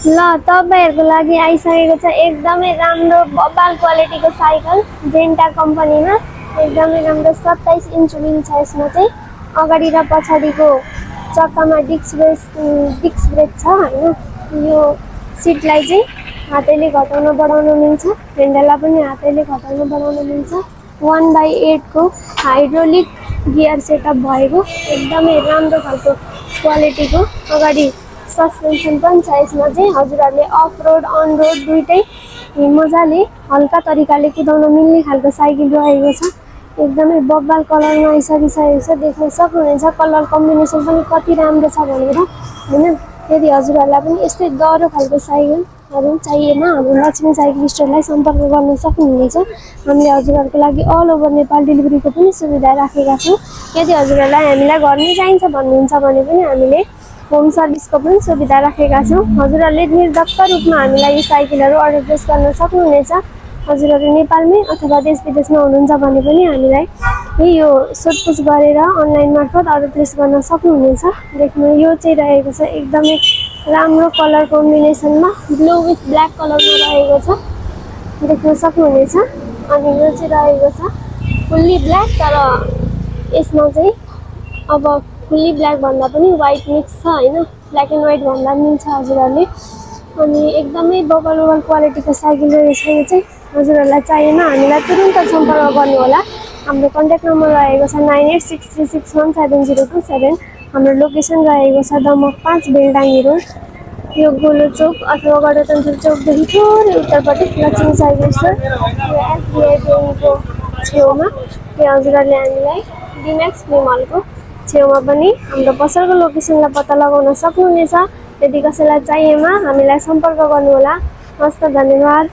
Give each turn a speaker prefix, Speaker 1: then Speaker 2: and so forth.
Speaker 1: ल तपाईहरुको लागि आइसकेको छ एकदमै राम्रो बबाल क्वालिटीको साइकल जेन्टा कम्पनीमा। एकदमै राम्रो 27 इन्च व्हील छ यसमा चाहिँ। अगाडि र पछाडीको चक्कामा डिस्क ब्रेक छ हैन। यो सिटलाई चाहिँ हातैले घटाउन बढाउन मिल्छ, ह्यान्डललाई पनि हातैले घटाउन बढाउन मिल्छ। 1/8 को हाइड्रोलिक गियर सेटअप भएको एकदमै राम्रो खालको क्वालिटीको अगाडि सस्पेन्सन पनि छ यसमा चाहिँ। हजुरहरुले अफ रोड अन रोड दुईटै मजाले हल्का तरिकाले कुदाउन मिल्ने खालको साइकल रहेको छ। एकदमै बब्बाल कलरमा आइसकेको छ, देख्न सक्नुहुनेछ। कलर कम्बिनेसन पनि कति राम्रो छ भनेर हैन। यदि हजुरहरुलाई पनि यस्तै दरो खालको साइकलहरु चाहिएमा हाम्रो लक्ष्मी साइकल स्टोरलाई सम्पर्क गर्न सक्नुहुनेछ। हामीले हजुरहरुको लागि अल ओभर नेपाल डेलिभरीको पनि सुविधा राखेका छौं। यदि हजुरहरुलाई हामीलाई घरमै चाहिन्छ भन्नुहुन्छ भने पनि हामीले होम सर्भिसको पनि सुविधा राखेका छौं। हजुरहरुले निर्धक्क रूपमा हामीलाई यो साइकलहरु अर्डर प्लेस गर्न सक्नुहुनेछ। हजुरहरु नेपालमै अथवा देश विदेशमा हुनुहुन्छ भने पनि हामीलाई यो सोधपुछ गरेर अनलाइन मार्फत अर्डर प्लेस गर्न सक्नुहुनेछ। देख्नु यो चाहिँ रहेको छ एकदमै राम्रो कलर कम्बिनेसनमा ब्लू विथ ब्ल्याक कलरमा रहेको छ, देख्न सक्नुहुनेछ। अनि यो चाहिँ रहेको छ फुल्ली ब्ल्याक, तर यसमा चाहिँ अब फुल्ली ब्ल्याक भन्दा पनि व्हाइट मिक्स छ हैन। ब्ल्याक एन्ड व्हाइट भन्दा मिल्छ हजुरहरुले। अनि एकदमै बबल क्वालिटीको साइकल रहेछ यो चाहिँ। हजुरहरुलाई चाहिएमा हामीलाई तुरुन्त सम्पर्क गर्नु होला। हाम्रो कन्ट्याक्ट नम्बर रहेको छ 9863617027। हाम्रो लोकेसन रहेको छ दमक 5 बेलडाङ्गी रोड, यो गोलो चौक अथवा गणतन्त्र चौकदेखि थोरै उत्तरपट्टि लक्ष्मी साइकल स्टोर, यो एसबीआई ब्याङ्कको छेउमा। त्यहाँ हजुरहरुले हामीलाई डिम्याक्स मलको छेउमा पनि हाम्रो पसलको लोकेसनलाई पत्ता लगाउन सक्नुहुनेछ। यदि कसैलाई चाहिएमा हामीलाई सम्पर्क गर्नुहोला। हस्त, धन्यवाद।